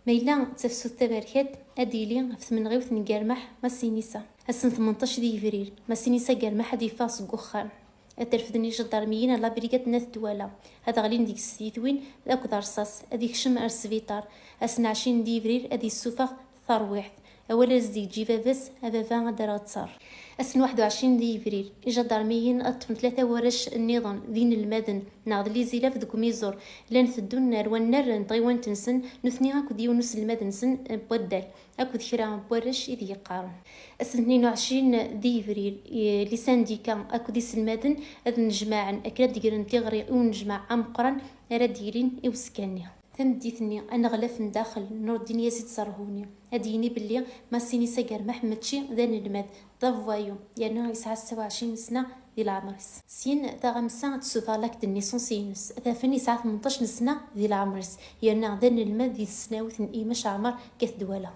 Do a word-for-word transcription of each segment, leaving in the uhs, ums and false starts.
Ma yella d tafsut taberkat, ad d-yili ɣef tmenɣiwt n Germaḥ Massinissa. Ass n tmenṭac di yebrir, Massinissa Germaḥ ad yeffeɣ seg uxxam. Ad t-refden ijadarmiyen n la brigade n At Dwala. Ad ɣlin deg-s tyitwin akked rṣas. Ad yekcem ar sbiṭar. Ass n ɛecrin di yebrir ad yessufeɣ tarwiḥt. Awal ara s-d-yeǧǧ i baba-s, a baba ad d-rreɣ ttaṛ. Ass n waḥed u ɛecrin di yebrir, ijadarmiyen ad ṭṭfen tlata warrac nniḍen d inelmaden neɣ d lizilaf deg umiẓur. Llan teddun ar wannar n tɣiwant-nsen, nutni akked yiwen uselmad-nsen n waddal, akked kra n warrac i d-yeqqaren. Ass n tnin u ɛecrin di yebrir, i-, lisandika akked iselmaden ad nnejmaɛen akken ad d-gren tiɣri i unejmaɛ ameqqran ara d-yilin i uzekka-nni. Tameddit-nni, aneɣlaf n daxel, Nurdin Yazid Serhuni, ad d-yini belli Massinissa Germaḥ mačči d anelmad, d avoyou, yerna yesɛa setta u ɛecrin sna di leɛmer-is. Syin, taɣamsa ad tessuter l'acte de naissance-ines, ad t-afen yesɛa tmenṭac n sna di leɛmer-is, yerna d anelmad di tesnawit n Imac Ɛmer deg At Dwala.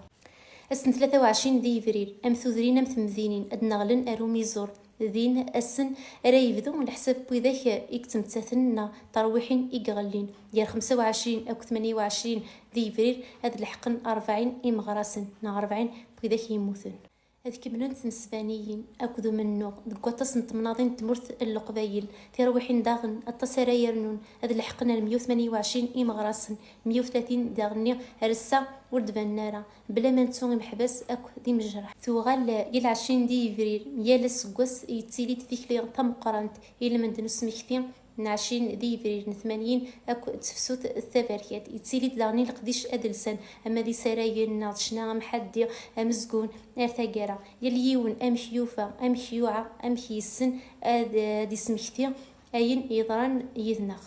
Ass n tlata u ɛecrin di yebrir, am tudrin am temdinin ad nneɣlen ar umiẓur. Din, assen ara yebdu leḥsab n widak i yettmettaten neɣ terwiḥin i iɣellin. Gar xemsa u ɛecrin akked tmanya u ɛecrin di yebrir ad leḥqen rebɛin imeɣrasen neɣ rebɛin n widak yemmuten. Ad kemmlen tmesbaniyin akked umennuɣ deg waṭas n temnaḍin n tmurt n Leqbayel. Tirwiḥin daɣen, aṭas ara yernun, ad leḥqen ar meyya u tmanya u ɛecrin imeɣrasen, meyya u tlatin daɣenni ar ass-a ur d-banen ara, bla ma nettu imeḥbas akk d imejraḥ. Tuɣal i lɛecrin di yebrir, yal aseggas yettili-d tikli tameqqrant i lmend n usmekti n ɛecrin di yebrir n tmanyin akk d tefsut taberkat. Yettili-d daɣen i leqdic adelsan, ama d isaragen neɣ d ccna amḥaddi, amezgun, ar taggara. Yal yiwen amek yufa, amek yuɛa, amek yessen ad, ad ismekti ayen yeḍran yid-neɣ.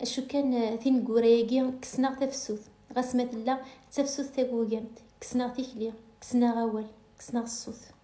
Acu kan, eh, tineggura-agi kksen-aɣ tafsut, ɣas ma tella d tafsut tagugamt, kksen-aɣ tikli, kksen-aɣ awal, kksen-aɣ ṣṣut.